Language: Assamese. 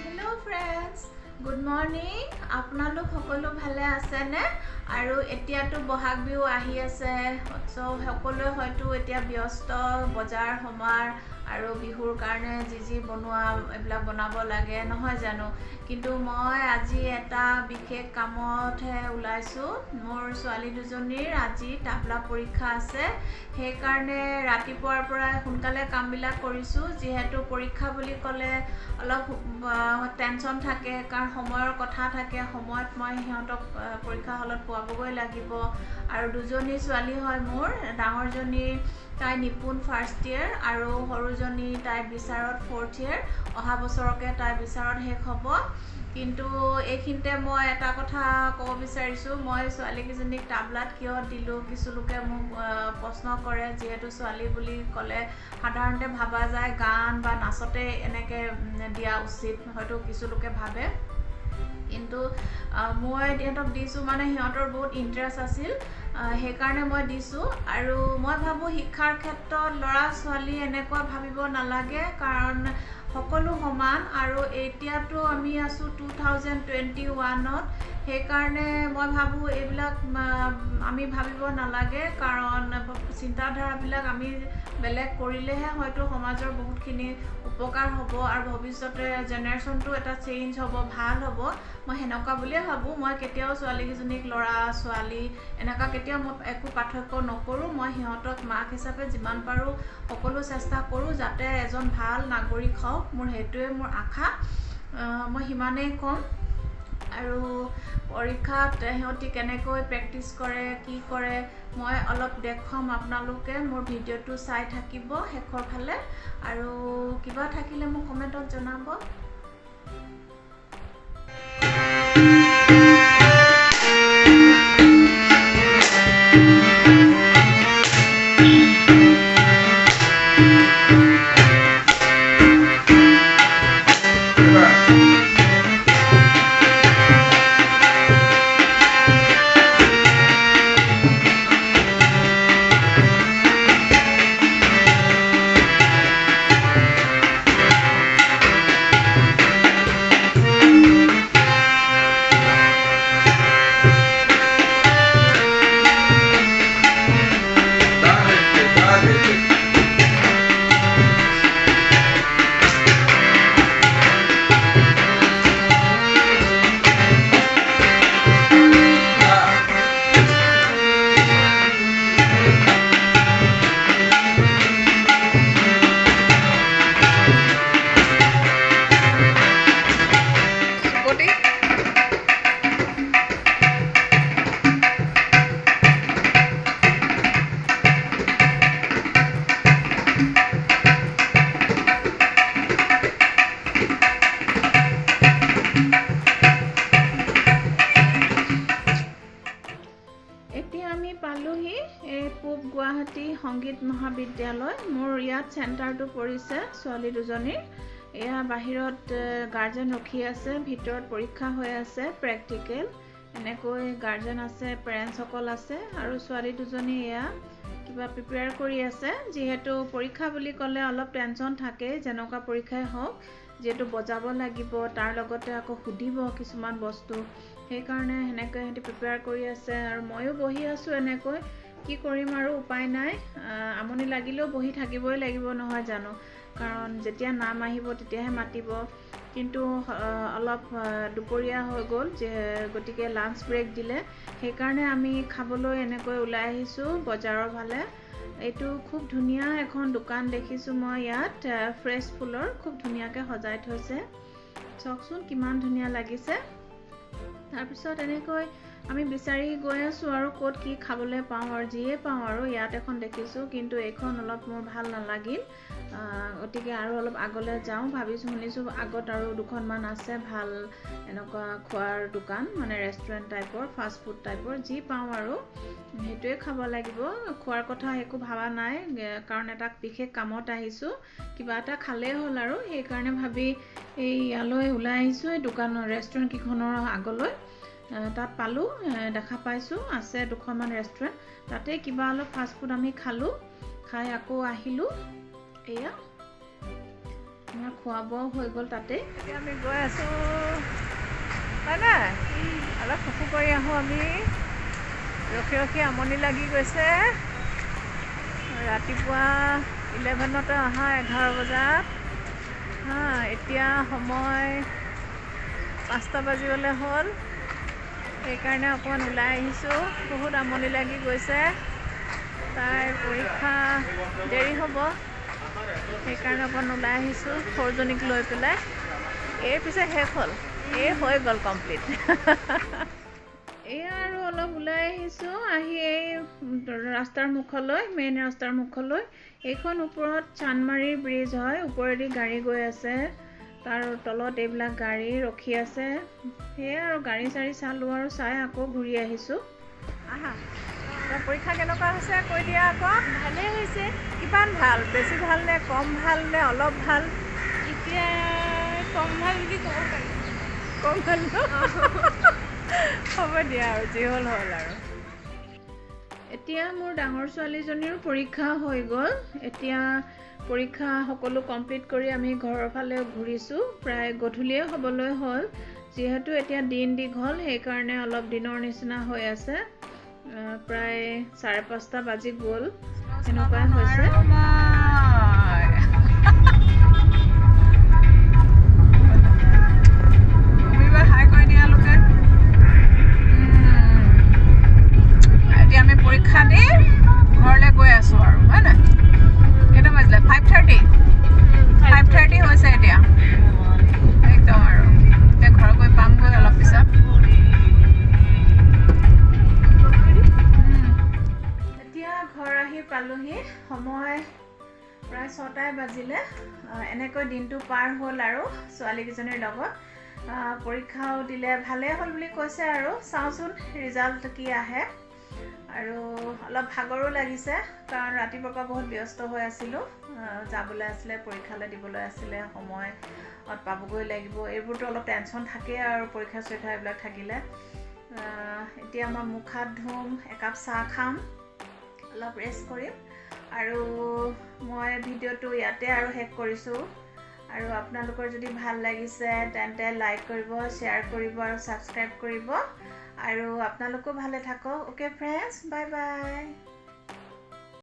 Hello' friends, good morning. আপোনালোক সকলো ভালে আছেনে? আৰু এতিয়াতো বহাগ বিহু আহি আছে, চ' সকলোৱে হয়তো এতিয়া ব্যস্ত বজাৰ সমাৰ আৰু বিহুৰ কাৰণে যি যি বনোৱা এইবিলাক বনাব লাগে, নহয় জানো? কিন্তু মই আজি এটা বিশেষ কামতহে ওলাইছোঁ। মোৰ ছোৱালী দুজনীৰ আজি তাবলা পৰীক্ষা আছে, সেইকাৰণে ৰাতিপুৱাৰ পৰাই সোনকালে কামবিলাক কৰিছোঁ। যিহেতু পৰীক্ষা বুলি ক'লে অলপ টেনশ্যন থাকে, কাৰণ সময়ৰ কথা থাকে। সময়ত মই সিহঁতক পৰীক্ষা হলত পোৱাবগৈ লাগিব। আৰু দুজনী ছোৱালী হয় মোৰ, ডাঙৰজনী তাই নিপুণ ফাৰ্ষ্ট ইয়েৰ আৰু সৰুজনী তাই বিচাৰত ফ'ৰ্থ ইয়েৰ। অহা বছৰকে তাই বিচাৰত শেষ হ'ব। কিন্তু এইখিনিতে মই এটা কথা ক'ব বিচাৰিছোঁ, মই ছোৱালীকেইজনীক তাবলাত কিয় দিলোঁ, কিছু লোকে মোক প্ৰশ্ন কৰে। যিহেতু ছোৱালী বুলি ক'লে সাধাৰণতে ভাবা যায় গান বা নাচতে এনেকৈ দিয়া উচিত, হয়তো কিছু লোকে ভাবে। কিন্তু মই সিহঁতক দিছোঁ মানে সিহঁতৰ বহুত ইণ্টাৰেষ্ট আছিল, সেইকাৰণে মই দিছোঁ। আৰু মই ভাবোঁ শিক্ষাৰ ক্ষেত্ৰত ল'ৰা ছোৱালী এনেকুৱা ভাবিব নালাগে, কাৰণ সকলো সমান। আৰু এতিয়াতো আমি আছোঁ 2021ত, সেইকাৰণে মই ভাবোঁ এইবিলাক আমি ভাবিব নালাগে, কাৰণ চিন্তাধাৰাবিলাক আমি বেলেগ কৰিলেহে হয়তো সমাজৰ বহুতখিনি উপকাৰ হ'ব আৰু ভৱিষ্যতে জেনেৰেশ্যনটো এটা চেঞ্জ হ'ব, ভাল হ'ব। মই সেনেকুৱা বুলিয়ে ভাবোঁ। মই কেতিয়াও ছোৱালীকেইজনীক ল'ৰা ছোৱালী এনেকুৱা কেতিয়াও মই একো পাৰ্থক্য নকৰোঁ। মই সিহঁতক মাক হিচাপে যিমান পাৰোঁ সকলো চেষ্টা কৰোঁ যাতে এজন ভাল নাগৰিক হওক, মোৰ সেইটোৱে মোৰ আশা। মই সিমানেই ক'ম। আৰু পৰীক্ষাত সিহঁতি কেনেকৈ প্ৰেক্টিচ কৰে, কি কৰে, মই অলপ দেখুৱাম। আপোনালোকে মোৰ ভিডিঅ'টো চাই থাকিব শেষৰ ফালে, আৰু কিবা থাকিলে মোক কমেণ্টত জনাব। এতিয়া আমি পালোহি এই পূব গুৱাহাটী সংগীত মহাবিদ্যালয়। মোৰ ইয়াত চেণ্টাৰটো পৰিছে ছোৱালী দুজনীৰ। এয়া বাহিৰত গাৰ্জেন ৰখি আছে, ভিতৰত পৰীক্ষা হৈ আছে প্ৰেক্টিকেল। এনেকৈ গাৰ্জেন আছে, পেৰেণ্টছসকল আছে, আৰু ছোৱালী দুজনী এয়া কিবা প্ৰিপেয়াৰ কৰি আছে। যিহেতু পৰীক্ষা বুলি ক'লে অলপ টেনশ্যন থাকেই, যেনেকুৱা পৰীক্ষাই হওক, যিহেতু বজাব লাগিব, তাৰ লগতে আকৌ সুধিব কিছুমান বস্তু, সেইকাৰণে সেনেকৈ সিহঁতি প্ৰিপেয়াৰ কৰি আছে। আৰু ময়ো বহি আছোঁ এনেকৈ, কি কৰিম আৰু উপায় নাই। আমনি লাগিলেও বহি থাকিবই লাগিব, নহয় জানো? কাৰণ যেতিয়া নাম আহিব তেতিয়াহে মাতিব। কিন্তু অলপ দুপৰীয়া হৈ গ'ল যে, গতিকে লাঞ্চ ব্ৰেক দিলে, সেইকাৰণে আমি খাবলৈ এনেকৈ ওলাই আহিছোঁ বজাৰৰ ফালে। এইটো খুব ধুনীয়া এখন দোকান দেখিছোঁ মই ইয়াত, ফ্ৰেছ ফুলৰ খুব ধুনীয়াকৈ সজাই থৈছে। চাওকচোন কিমান ধুনীয়া লাগিছে। তাৰপিছত এনেকৈ আমি বিচাৰি গৈ আছোঁ আৰু ক'ত কি খাবলৈ পাওঁ আৰু যিয়ে পাওঁ। আৰু ইয়াত এখন দেখিছোঁ, কিন্তু এইখন অলপ মোৰ ভাল নালাগিল, গতিকে আৰু অলপ আগলৈ যাওঁ ভাবিছোঁ। শুনিছোঁ আগত আৰু দুখনমান আছে ভাল এনেকুৱা খোৱাৰ দোকান, মানে ৰেষ্টুৰেণ্ট টাইপৰ, ফাষ্ট ফুড টাইপৰ, যি পাওঁ আৰু সেইটোৱে খাব লাগিব। খোৱাৰ কথা একো ভবা নাই, কাৰণ এটা বিশেষ কামত আহিছোঁ, কিবা এটা খালেই হ'ল আৰু। সেইকাৰণে ভাবি এই ইয়ালৈ ওলাই আহিছোঁ, এই দোকানৰ ৰেষ্টুৰেণ্ট কেইখনৰ আগলৈ। তাত পালোঁ, দেখা পাইছোঁ আছে দুখনমান ৰেষ্টুৰেণ্ট, তাতে কিবা অলপ ফাষ্ট ফুড আমি খালোঁ, খাই আকৌ আহিলোঁ। এয়া আমাৰ খোৱা বোৱাও হৈ গ'ল তাতে। এতিয়া আমি গৈ আছোঁ, হয় নাই? অলপ ফুফু কৰি আহোঁ আমি। ৰখি ৰখি আমনি লাগি গৈছে। ৰাতিপুৱা 11তে অহা, 11 বজাত। হা, এতিয়া সময় 5টা বাজিবলৈ হ'ল, সেইকাৰণে অকণমান ওলাই আহিছোঁ। বহুত আমনি লাগি গৈছে। তাইৰ পৰীক্ষা দেৰি হ'ব, সেইকাৰণে অকণ ওলাই আহিছোঁ সৰুজনীক লৈ পেলাই। এই পিছে শেষ হ'ল, এই হৈ গ'ল কমপ্লিট। এয়া আৰু অলপ ওলাই আহিছোঁ, আহি এই ৰাস্তাৰ মুখলৈ, মেইন ৰাস্তাৰ মুখলৈ। এইখন ওপৰত চানমাৰীৰ ব্ৰিজ হয়, ওপৰেদি গাড়ী গৈ আছে, তাৰ তলত এইবিলাক গাড়ী ৰখি আছে। সেয়াই আৰু গাড়ী চাড়ী চালোঁ আৰু চাই আকৌ ঘূৰি আহিছোঁ। আহা, পৰীক্ষা কেনেকুৱা হৈছে কৈ দিয়া আকৌ। ভালেই হৈছে। কিমান ভাল? বেছি ভাল নে কম ভাল নে অলপ ভাল? এতিয়া কম ভাল বুলি ক'ব পাৰি। কম ভাল ন? হ'ব দিয়া আৰু, যি হ'ল হ'ল আৰু। এতিয়া মোৰ ডাঙৰ ছোৱালীজনীৰো পৰীক্ষা হৈ গ'ল। এতিয়া পৰীক্ষা সকলো কমপ্লিট কৰি আমি ঘৰৰ ফালে ঘূৰিছোঁ। প্ৰায় গধূলিয়ে হ'বলৈ হ'ল, যিহেতু এতিয়া দিন দীঘল, সেইকাৰণে অলপ দিনৰ নিচিনা হৈ আছে। প্ৰায় 5:30 বাজি গ'ল, সেনেকুৱাই হৈছে। এতিয়া আমি পৰীক্ষা দি ঘৰলৈ গৈ আছোঁ আৰু, হয় নাই? কেইটা বাজিলে? 5:30। 5:30 হৈছে এতিয়া একদম। আৰু এতিয়া ঘৰ গৈ পামগৈ অলপ পিছত। এতিয়া ঘৰ আহি পালোহি, সময় প্ৰায় 6টাই বাজিলে। এনেকৈ দিনটো পাৰ হ'ল আৰু ছোৱালীকেইজনীৰ লগত। পৰীক্ষাও দিলে, ভালেই হ'ল বুলি কৈছে আৰু চাওঁচোন ৰিজাল্ট কি আহে। আৰু অলপ ভাগৰো লাগিছে, কাৰণ ৰাতিপুৱাৰ পৰা বহুত ব্যস্ত হৈ আছিলোঁ। যাবলৈ আছিলে, পৰীক্ষালৈ দিবলৈ আছিলে, সময়ত পাবগৈ লাগিব, এইবোৰতো অলপ টেনশ্যন থাকেই আৰু পৰীক্ষা চৰীক্ষা এইবিলাক থাকিলে। এতিয়া মই মুখ হাত ধুম, একাপ চাহ খাম, অলপ ৰেষ্ট কৰিম আৰু মই ভিডিঅ'টো ইয়াতে আৰু শেষ কৰিছোঁ। আৰু আপোনালোকৰ যদি ভাল লাগিছে তেন্তে লাইক কৰিব, শ্বেয়াৰ কৰিব আৰু ছাবস্ক্ৰাইব কৰিব। আৰু আপোনালোকো ভালে থাকক। Okay friends, bye bye.